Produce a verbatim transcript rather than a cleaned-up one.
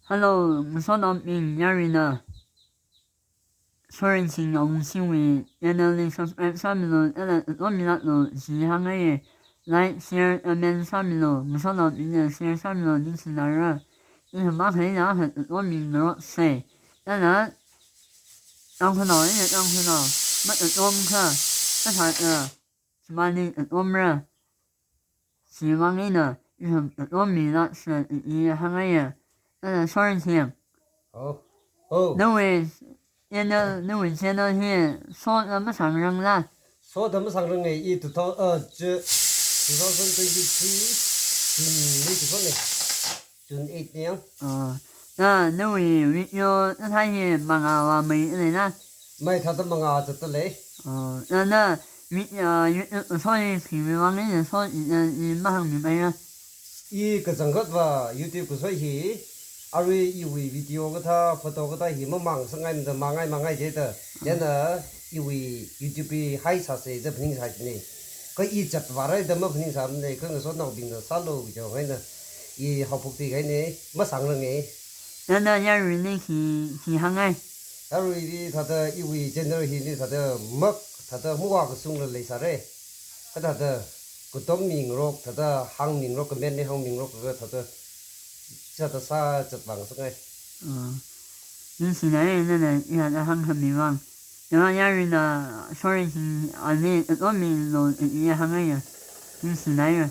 Hello, ngasotnaobing yaruina. Sorin Singh Awungshingwui channel li subscribe sāmilu, ela atom milāklu chi hāngngaiye. Like, share, comment sāmilu, ngasotnaobingna share sāmilu, ningshinara. Ina makhaina ha atom mi ngarok sai. Ela, Tangkhulnao, ina Tangkhulnao, ma atom kha, ma thāda, chimani atomra. Chiwuivang eina, ina atom milāksa i hāngngaiya. Ela Sorin Singh. Oh. Oh. Nawui channel, nawui channel hi soda masāngrangla? Soda masāngranga, i two thou-, uh, Ju-, two thousand twenty-three, June li two thousand, June eight ni yang. Oh. Na, nawui video, na thai hi mangā vāmei leina? Mei thāda mangā zatdalei. Oh, na, na, mi, ah, YouTube kasoi hi khiwuivang eina soi, i, i, i mahāngmimeira? I kachangkhatva YouTube kasoi hi, arui iwui video kathā, photo kathā hi mamāng sangngaimada māngai māngai jida. Ah. Chieina iwui YouTube hi haisāsa da phaningsa jina. Kha i zatvāra da maphaningsāmana, kha ngasotnaobingna sālu kaji eina i haophok tikahaina, masāngranga. Na, na yaruili khi, khi hāngngai? Yaruili thāda iwui channel hili thāda mak, thāda mavākashungla leisāra. Kha thāda katom mingarok, thāda hāngmingarok, comment li hāngmingarok, kha thāda, thāda sā zatvāngasangngai. Oh. Ningshinaiya nana ina thāda hāngkhami vang. Ina yaruina Sorin Singh ali atom milu i hāngngaiya. Ningshinaiya.